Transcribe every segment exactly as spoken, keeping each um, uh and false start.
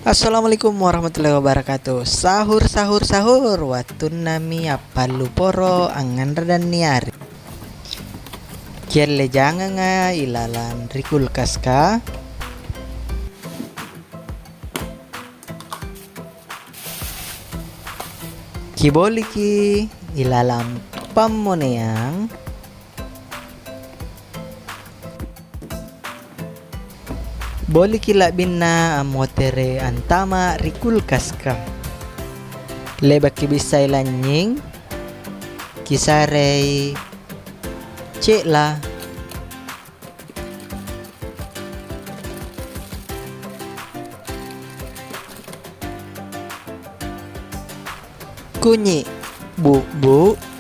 Assalamualaikum warahmatullahi wabarakatuh. Sahur, sahur, sahur. Wattunnami appallu poro angnganre danniari. Kialle janganga ilalang ri kulkaska. Kiboliki ilalang pammoneang. Boliki la'binna ammotere antama ri kulkaska. Le'baki bissai lanynying, kisarei ce'la. Kunyi' bu'bu'.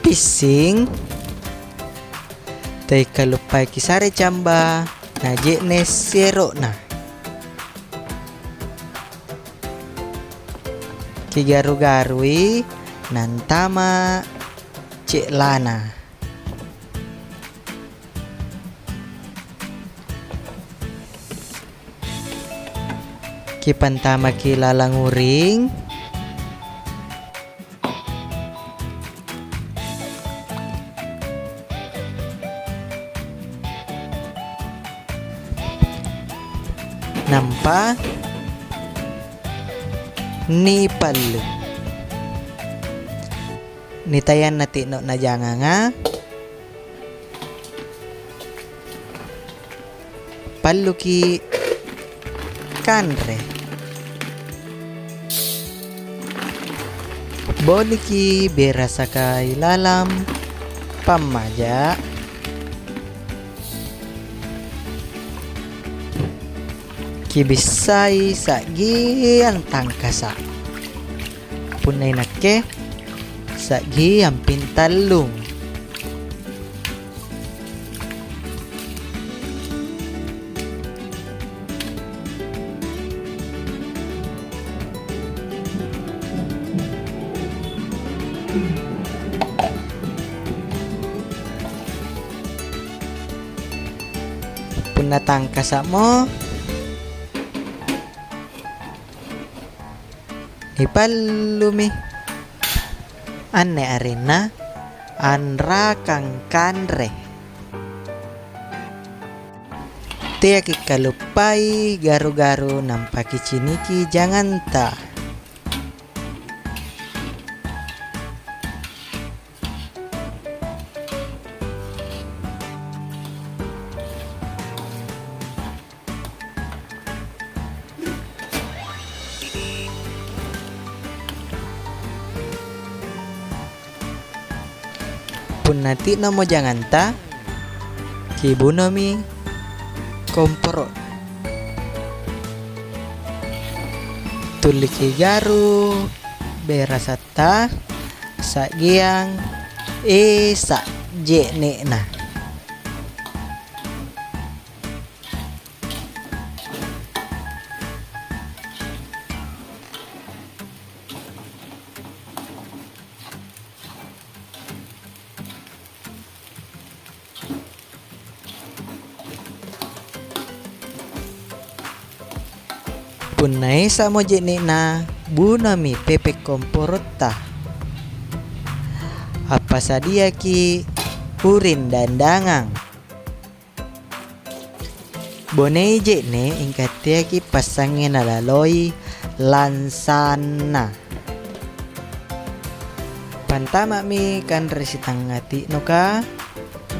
Pissing. Toi kaluppai kisare camba, na je'ne' siero'na. Kigaru-garui nantama ce'lana. Kipantamaki lalang uring. Nampa nipallu. Nitayanna ti'no'na janganga. Palluki kanre. Boliki berasaka ilalang pammaja. Kibissai sa'giang tangkasa'. Punna inakke, sa'giang pintallung. Punna tangkasa'mo, nipallumi. Anne arenna anrakang kanre. Teaki kaluppai garu-garu nampa kiciniki janganta. Punna ti'nomo janganta, kibunomi komporo'. Tulliki garu berasatta, sa'geang, eh, sa-, je'ne'na. Punna esa'mo je'ne'na, bunomi pepe' komporotta. Appasadiaki' uring dandangang. Bonei je'ne' ingka teaki' passangi nalaloi lansanna. Pantama'mi kanre sitangnga ti'noka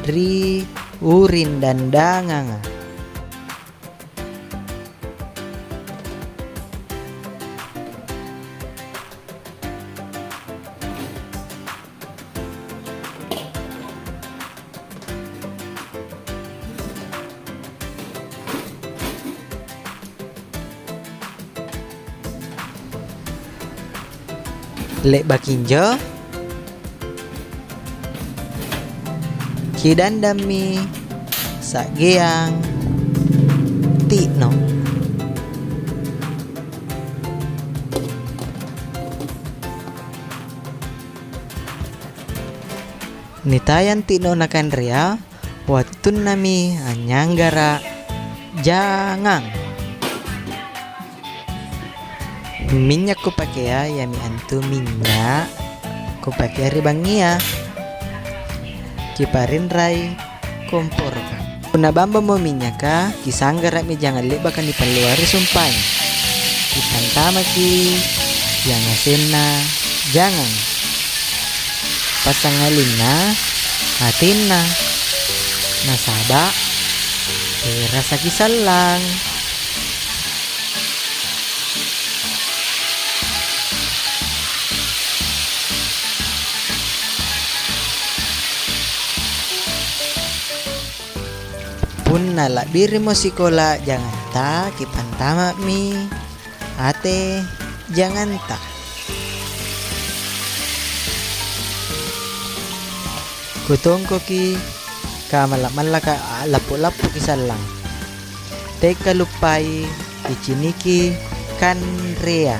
ri uring dandanganga. Le'baki injo, kidandammi sa'geang ti'no. Nitayang ti'no nakanrea wattunnami anynyanggara jangang. Minnya' kupakea iami antu minnya' kupakea ri bangngia. Kiparinrai komporoka. Punna bambammo minynyaka, kisanggara'mi jangang le'baka nipalloa ri sumpaeng. Kipantamaki yangasenna jangang. Passangalinna atinna, nasaba' perasaki sallang. Punna la'birimmo sikola janganta, kipantama'mi ate janganta. Kutongkoki kamalla-mallaka a'lappo-lappoki sallang. Teai kaluppai kiciniki kanrea.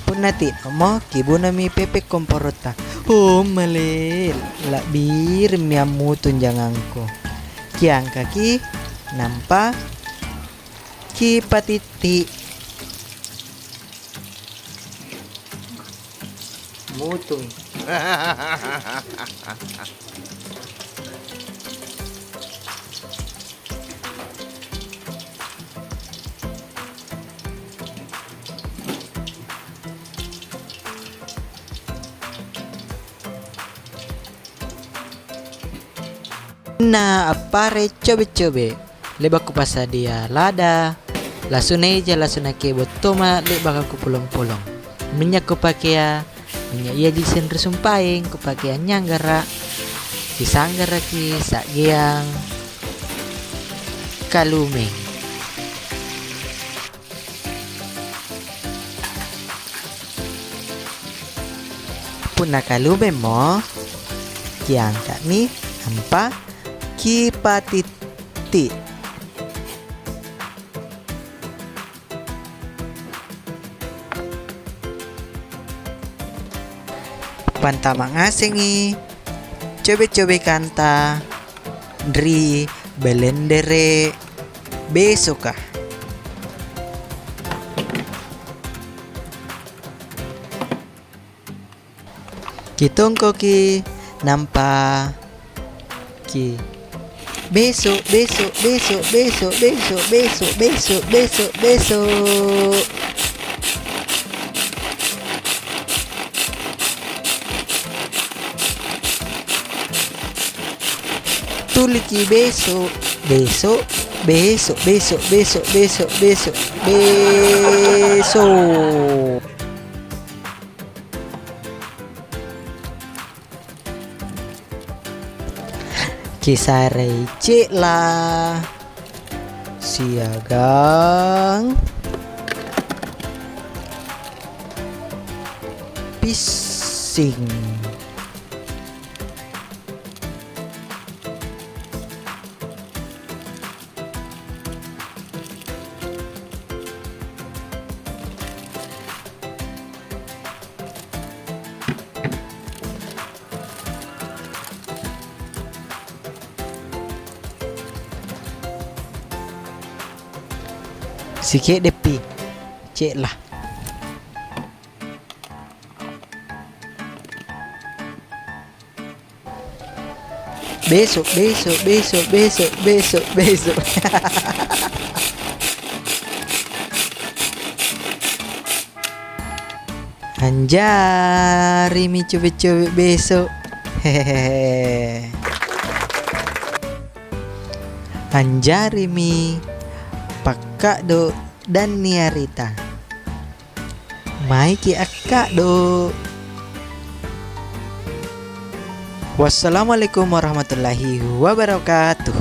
Punna ti'nomo, kibunami pepe' komporotta. Ommale, la'birimmi ammutung jangangku. Kiangkaki, nampa kipatitti'. Mutung. Punna appare' cobe-cobe, le'ba' kupassadia lada, lasuna eja, lasuna kebo' toma le'baka kupolong-polong. Minnya' kupakea, minnya' iaji senre sumpaeng kupakea anynyanggara', kisanggaraki sa'geang kalumeng. Punna kalumemmo, kiangka'mi nampa kipatitti'. Pantama' ngasengi cobe-cobekanta ri belendere' besoka. Kitongkoki, nampa ki-, beso', beso', beso'. Tuliki beso', beso', beso'. Kisarei ce'la siagang pissing. Sike'de'pi ce'la. Beso', beso', beso'. Anjarimi cobe-cobe beso'. Hehehe. Anjarimi pakka'do' Danni Arita. Maeki akka'do'. Wassalamualaikum warahmatullahi wabarakatuh.